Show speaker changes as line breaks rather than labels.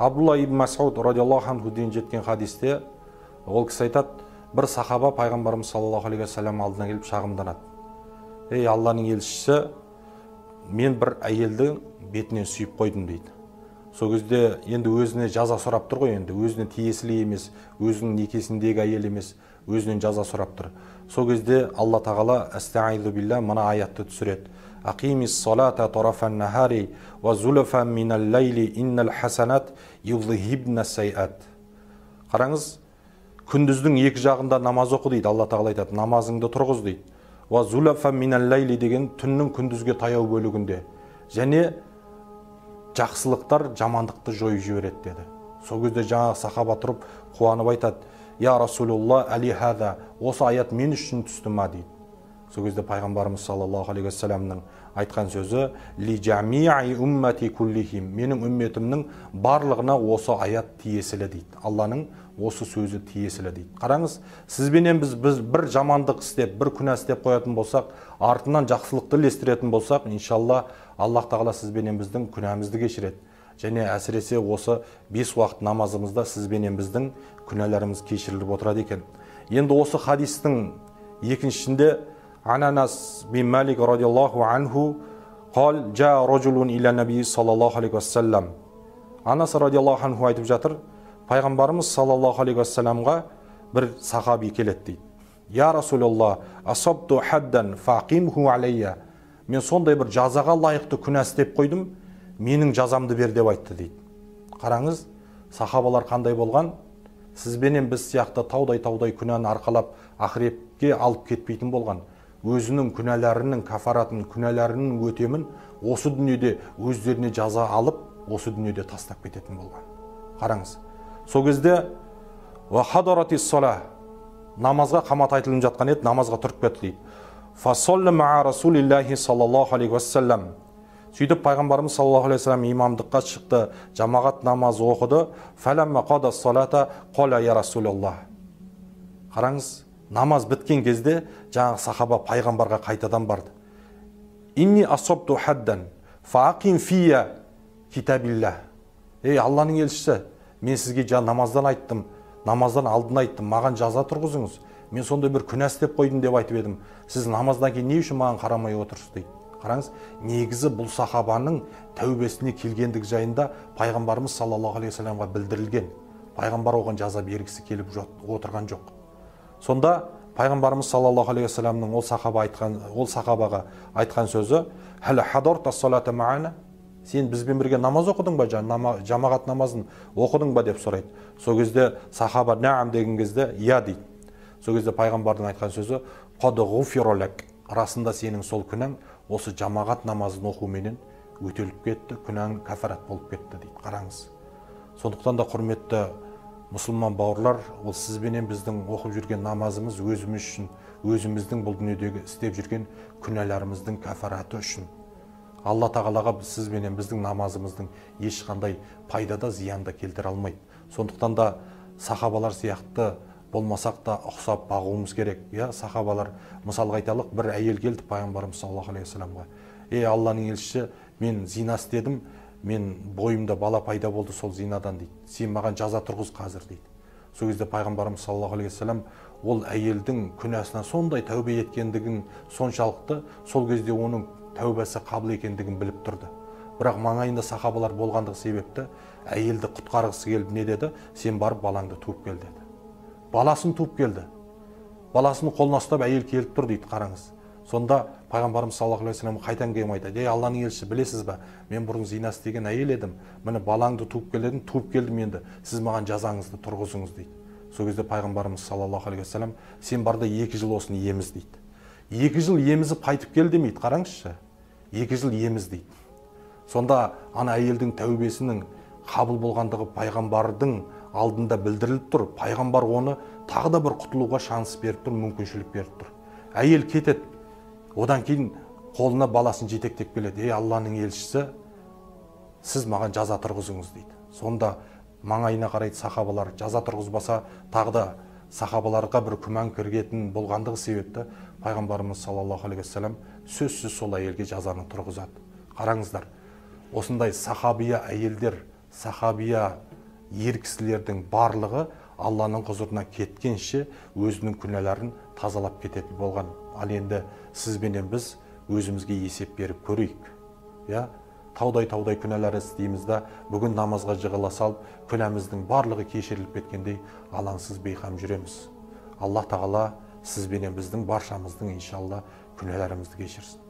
Абдулла ибн Масуд радиаллаху анхуден жеткен хадисте ол кісі айтады, бір сахаба пайғамбарымыз саллаллаху алейхи уассалам алдына келіп шағымданады. Ей, Алланың елшісі, мен бір әйелдің бетінен сүйіп қойдым дейді. Сол кезде енді өзіне жаза сұрап тұр ғой, енді өзіне тиесілі емес, өзінің некесіндегі әйел емес, өзінен жаза сұрап тұр. Сол кезде Алла тағала әстәғизу билла мына аятты түсіреді. Ақимис салата тарафан нахари ва зулафан минал лайли иннал хасанат юзхибна сайат. Қараңыз, күндіздің екі жағында намаз оқы дейді. Алла тағала айтады, намазыңды тұрғыз дейді. Ва зулафан минал лайли деген түннің күндізге таяу бөлігінде. Және жақсылықтар жамандықты жойып жібереді деді. Сол кезде жаңағы сахаба тұрып қуанып айтады, Я Расулулла али хада, осы аят мен үшін түсті ма дейді. Сол кезде пайғамбарымыз саллаллаху алейхи уассаламның айтқан сөзі, ли жами'i уммати куллихим, менің үмметімнің барлығына осы аят тиесілі дейді. Алланың осы сөзі тиесілі дейді. Қараңыз, сізбенен біз бір жамандық істеп, бір күнә істеп қоятын болсақ, артынан жақсылықты ілестіретін болсақ, иншалла Аллах тағала сізбенен біздің күнәмізді кешіреді. Және әсіресе осы 5 уақыт намазымызда сізбенен біздің күнәларымыз кешіріліп отырады екен. Енді осы хадистің екіншісінде Ананас бин Малик радиаллаху анху қал жа рожулун иля наби саллаллаху алейхи уассалам. Анас радиаллаху анху айтып жатыр, пайғамбарымыз саллаллаху алейхи уассаламға бір сахаби келеді дейді. Я Расулаллах, асабту хаддан фақимху алейя. Мен сондай бір жазаға лайықты күнә істеп қойдым, менің жазамды бер деп айтты дейді. Қараңыз, сахабалар қандай болған? Сізбенен біз сияқты таудай-таудай күнәні арқалап ақыретке алып кетпейтін болған. Өзінің күнәларының кафаратын, күнәларының өтемін осы дүниеде өздеріне жаза алып, осы дүниеде тастап кететін болған. Қараңыз. Сол кезде ва хадаратис сала, намазға қамат айтылып жатқан еді, намазға тұрып кетті дейді. Фасалла маа Расулиллахи саллаллаху алейхи уассалам. Сөйтіп пайғамбарымыз саллаллаху алейхи уассалам имамдыққа шықты, жамағат намазы оқыды. Фаламма қада салата қала я Расулаллах. Қараңыз, намаз біткен кезде жаңағы сахаба пайғамбарға қайтадан барды. Инни асабту хаддан фаақим фия китабилла. Ей, Алланың елшісі, мен сізге намаздан айттым, намаздан алдын айттым, маған жаза тұрғызыңыз. Мен сондай бір күнә істеп қойдым деп айтып едім. Сіз намаздан кейін не үшін маған қарамай отырсыз дейді. Қараңыз, негізі бұл сахабаның тәубесіне келгендік жайында пайғамбарымыз саллаллаху алейхи уассаламға білдірілген. Пайғамбар оған жаза бергісі келіп отырған жоқ. Сонда пайғамбарымыз саллаллаху алейхи уассаламның ол сахабаға айтқан сөзі, «Хал хадарта салата маана?» Сен бізбен бірге намаз оқыдың ба, жамағат намазын оқыдың ба деп сұрайды. Сол кезде сахаба наам деген кезде я дейді. Сол кезде пайғамбардың айтқан сөзі, «Қад ғуфира лак». Расында сенің сол күнәң осы жамағат намазын оқуменен өтеліп кетті, күнәң кафарат болып кетті дейді. Қараңыз. Сондықтан да құрметті мұсылман бауырлар, ол сізбенен біздің оқып жүрген намазымыз өзіміз үшін, өзіміздің бұл дүниедегі істеп жүрген күнәларымыздың кафараты үшін. Алла тағалаға сізбенен біздің намазымыздың ешқандай пайда да зиян да келтіре алмайды. Сондықтан да сахабалар сияқты болмасақ та ұқсап бағуымыз керек. Я, сахабалар, мысалға айталық, бір әйел келді пайғамбарымыз саллаллаху алейхи уассаламға. Ей, Алланың елшісі, мен зина істедім, мен бойымда бала пайда болды сол зинадан дейді. Сен маған жаза тұрғыз қазір дейді. Сол кезде пайғамбарымыз саллаллаху алейхи уассалам ол әйелдің күнәсына сондай тәубе еткендігін соншалықты, сол кезде оның тәубасы қабыл екендігін біліп тұрды. Бірақ маңайында сахабалар болғандығы себепті әйелді құтқарғысы келіп не деді? Сен барып балаңды туып кел деді. Баласын туып келді. Баласын қолына ұстап әйел келіп тұр дейді, қараңыз. Сонда пайғамбарымыз саллаллаху алейхи уассалам қайтадан келіп айтады: "Ей, Алланың елшісі, білесіз бе, мен бұрын зина істеген әйел едім. Міне балаңды туып келдім, туып келдім енді. Сіз маған жазаңызды тұрғызыңыз" дейді. Сол кезде пайғамбарымыз саллаллаху алейхи уассалам: "Сен бар да 2 жыл осыны еміз" дейді. 2 жыл емізіп қайтып кел демейді, қараңызшы. 2 жыл еміз дейді. Сонда ана әйелдің тәубесінің қабыл болғандығы пайғамбардың алдында білдіріліп тұр. Пайғамбар оны тағы да бір құтылуға шанс беріп тұр, мүмкіншілік беріп тұр. Әйел кетеді. Одан кейін қолына баласын жетектеп келеді. Ей, Алланың елшісі, сіз маған жаза тұрғызыңыз дейді. Сонда маңайына қарайды сахабалар, жаза тұрғызбаса тағы да сахабаларға бір күмән кіргетін болғандығы себепті пайғамбарымыз саллаллаху алейхи уассалам сөзсіз сол әйелге жазаны тұрғызады. Қараңыздар, осындай сахабия әйелдер, сахабия Ер кісілердің барлығы Алланың құзырына кеткенше өзінің күнәларын тазалап кететін болған. Ал енді сіз бенен біз өзімізге есеп беріп көрейік. Я, таудай-таудай күнәлар істейміз да, бүгін намазға жығыла салып, күнәміздің барлығы кешіріліп кеткендей алаңсыз бейқам жүреміз. Алла Тағала сіз бенен біздің баршамыздың иншалла күнәларымызды кешірсін.